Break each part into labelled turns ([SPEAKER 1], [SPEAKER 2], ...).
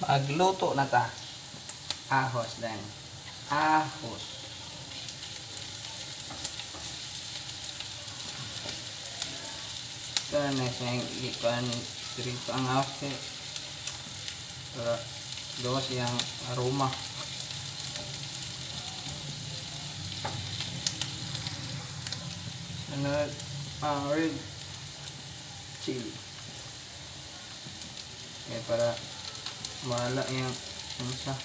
[SPEAKER 1] Magluto na ta. Ahos dan. Ahos. Ito na siya yung ikuan dito ang ahos kay para gawas siyang aroma. Sunod ang red chili. Kaya para mala yung ano siya.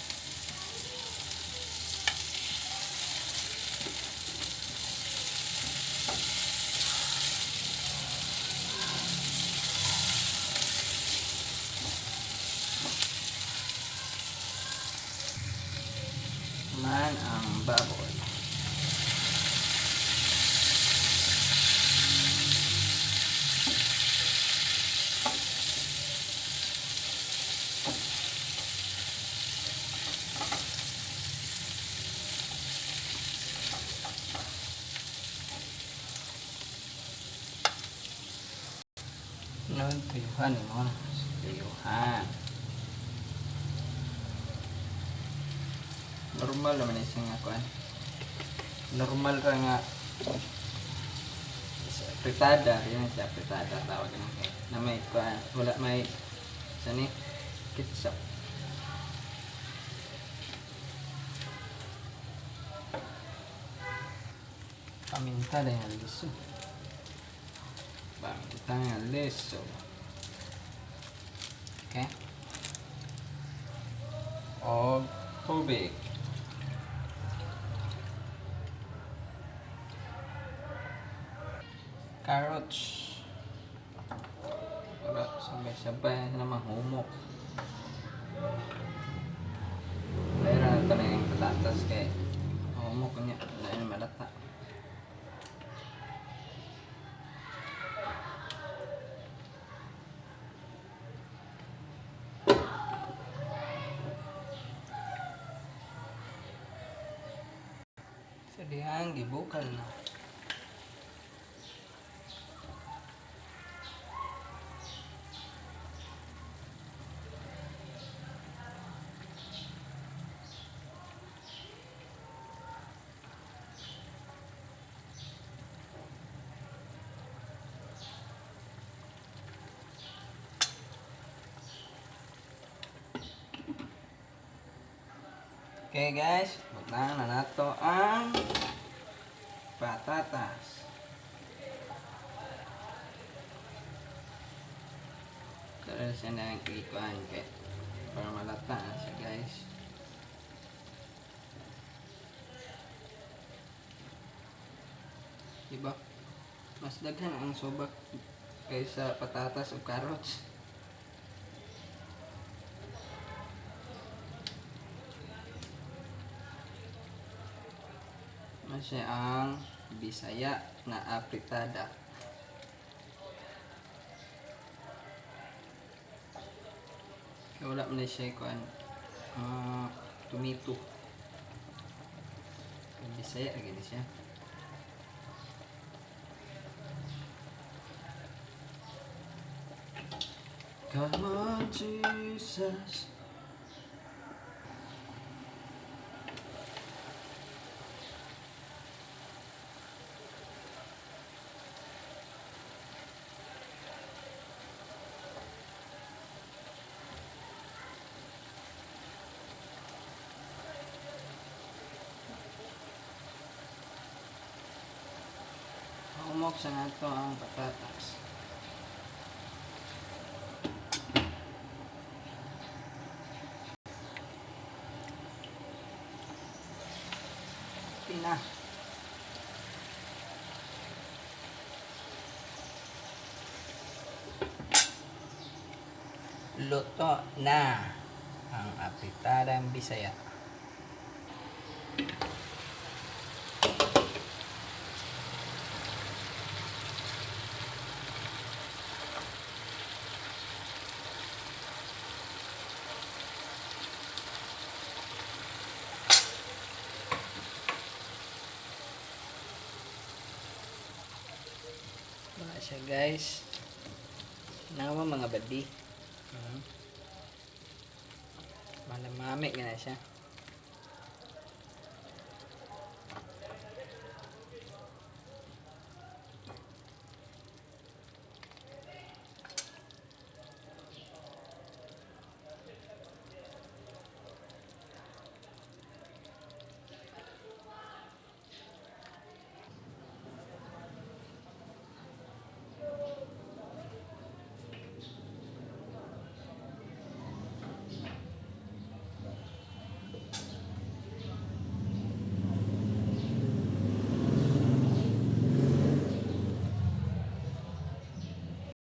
[SPEAKER 1] Man ang baboy. Noon, tuyuhan eh mo. Tuyuhan. Normal naman siya nga kuan. Normal ra nga sa apritada, yun siya, apritada tawag na kay. Na may kuan, wala may sani ketchup. Paminta na yung liso. Paminta na yung liso. Okay. Og tubig. Carrots. Para sabay-sabay na mahumok. Meron na ito na yung patatas kay humok niya. Wala yung malata. Sa dihang gibukal na. Okay guys, butang na nato ang patatas. Karon siya na ang ikuan kay para malata na siya, guys. Diba? Mas daghan ang sobak kaysa patatas o carrots. Ano siya ang Bisaya na apritada. Kaya wala man na siya kuan tomato. Bisaya lagi ni siya. Come on, Jesus. Humok sa nato ang patatas. Pina. Luto na ang apritadang Bisaya. Wala siya, guys. Nawa mga badi. Malamami gana siya.